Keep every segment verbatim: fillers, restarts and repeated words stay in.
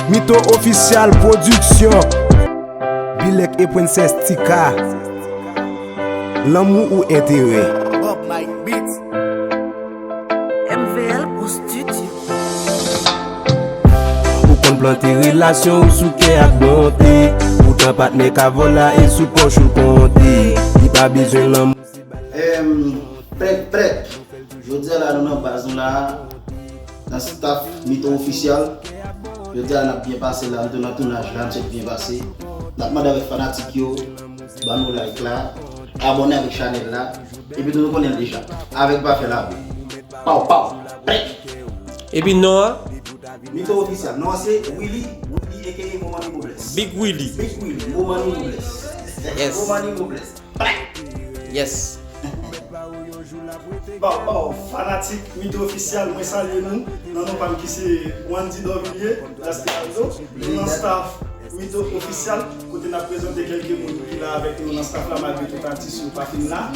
Mito Official Production. Bilek e Princess Tika. Lanmou ou enterè. Bob Mike Beats. M V L au studio. Ou konn plante relasyon ou sou kè ak bonte. Poutan patnè ka vòl la e sou pòch ou l konte. Li pa bezwen lanmou. Em, prèt, prèt. Jodi a la, nou nan baz nou la, nan staff Mito Official. Jodi a, n ap byen pase la, nou tou nan tounaj la, n ap byen pase. N ap mande avèk fanatik yo, ban nou like la, abòne avèk chanèl la, epi tou nou konnen l deja. Avèk pa fè labou. Paw, paw, prèt. Epi non an? Mito Official. Non an se Willy, Willy A K A Momani Robles. Big Willy. Big Willy, Momani Robles. Yes. Momani Robles. Yes. Baw, baw, fanatik Mito Official, mwen salye nou. Nan non pa m ki se Wandy Dorvilliers, Lasté Aldo. Nou nan staff Mito Official, kote n ap prezante kèlke moun ki la avèk nou nan staff la, malgre tout atis yo pa fin la.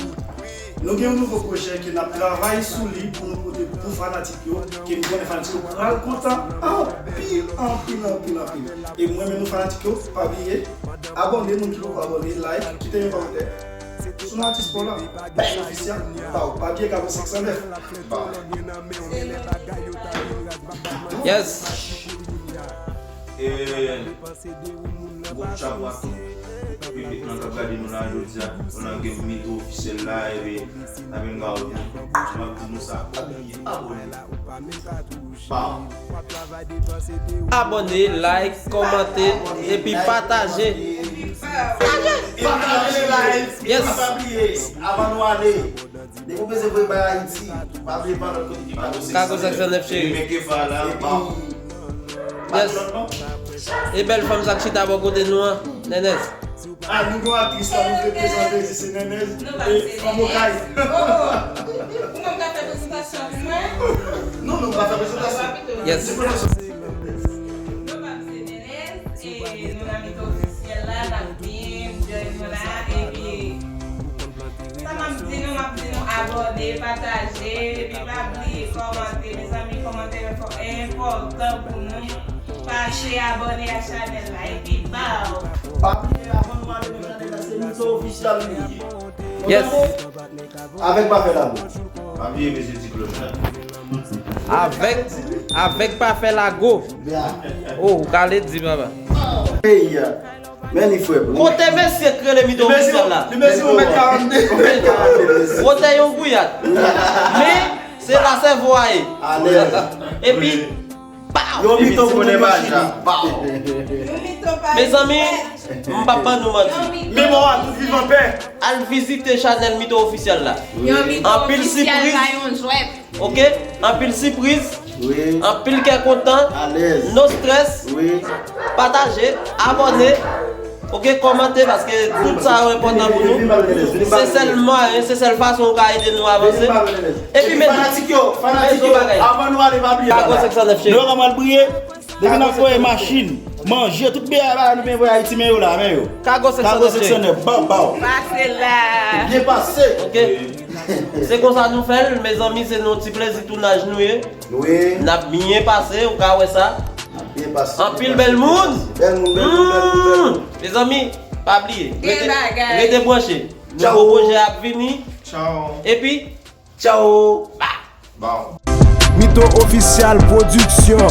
Nou gen yon nouvo pwojè ke n ap travay sou li pou nou pote pou fanatik yo, ke m konnen fanatik yo pral kontan anpil, anpil, anpil, anpil. E mwen menm nou fanatik yo, pa bliye, abòne, moun ki poko abòne, like, kite yon kòmantè. Sou nou atis pa w la, Mito Official, pa w, pa bliye Kago senk san nèf. Yes. E, gwo chapo a tout piblik lan k ap gade nou la jodi a. Nou nan gen Mito Official la, epi Abinga ou, m ap di nou sa, pa bliye abòne. Abòne, like, kòmante, epi pataje. Yes. Pa bliye, avan nou ale, depi w bezwen voye bay Ayiti, pa bliye pa lòt kote ki pa posib. Kago senk san nèf cheri. Epi, yes. E bèl fanm sa k chita bò kote nou an, Nènèz. Ah, nou gon aktris la, nou vle prezante, se Nènèz, e fanm Okay. Oh, oh. Ou menm ka fè prezantasyon pou mwen? Non, nou pa fè prezantasyon. Yes. Se prezantasyon. Nou pa se Nènèz, e nou nan Mito Ofisyèl la, n ap byen enjoy nou la, epi sa m ap di nou, m ap di nou abòne, pataje, epi pa bliye kòmante, mezanmi, kòmantè yo enpòtan pou nou. Pase abòne a chanèl la, epi baw. Pa bliye, avan nou ale nan chanèl la, se Mito Ofisyèl nou ye. Yes. Avèk pa fè labou. Pa bliye peze ti klòch la. Avèk, avèk pa fè lago. Oh, ou kale di, papa. Hey, men li frè pou li. Kote mesye k rele Mito Ofisyèl la? Li mesye yon mèt karannde. Kote yon gouyad. Men, se la sèvo a ye. Alèz. Epi, Baw! Yon mito pou nou chini. Baw! Mezanmi, m p ap ban nou manti. Memwa a tou vivan pè. Al vizite chanèl Mito Ofisyèl la. Anpil sipriz. Ok? Anpil sipriz. Wi. Anpil kè kontan. Alèz. No stress. Wi. Pataje, abòne. Ok, kòmante, paske tout sa yo enpòtan pou nou. Se sèl mwayen, se sèl fason ou ka ede nou avanse. Epi, men, fanatik yo, fanatik yo, avan nou ale, pa bliye. Kago senk san nèf cheri. Nou pral briye. Depi n ap voye machin, manje, tout bagay nou byen voye Ayiti, men yo la, men yo. Kago senk san nèf cheri. Kago senk san nèf, baw, baw. Pase la. Byen pase. Ok. Se konsa nou fè l, mezanmi, se nan ti plezi tounaj nou ye. Wi. N ap byen pase, ou ka wè sa. N ap byen pase. Anpil bèl moun. Bèl moun, bèl moun, bèl moun, bèl moun. Mezanmi, pa bliye. Rete, rete branche. Nouvo pwojè ap vini. Tchaw. Epi, tchaw. Baw. Mito Ofisyèl Production.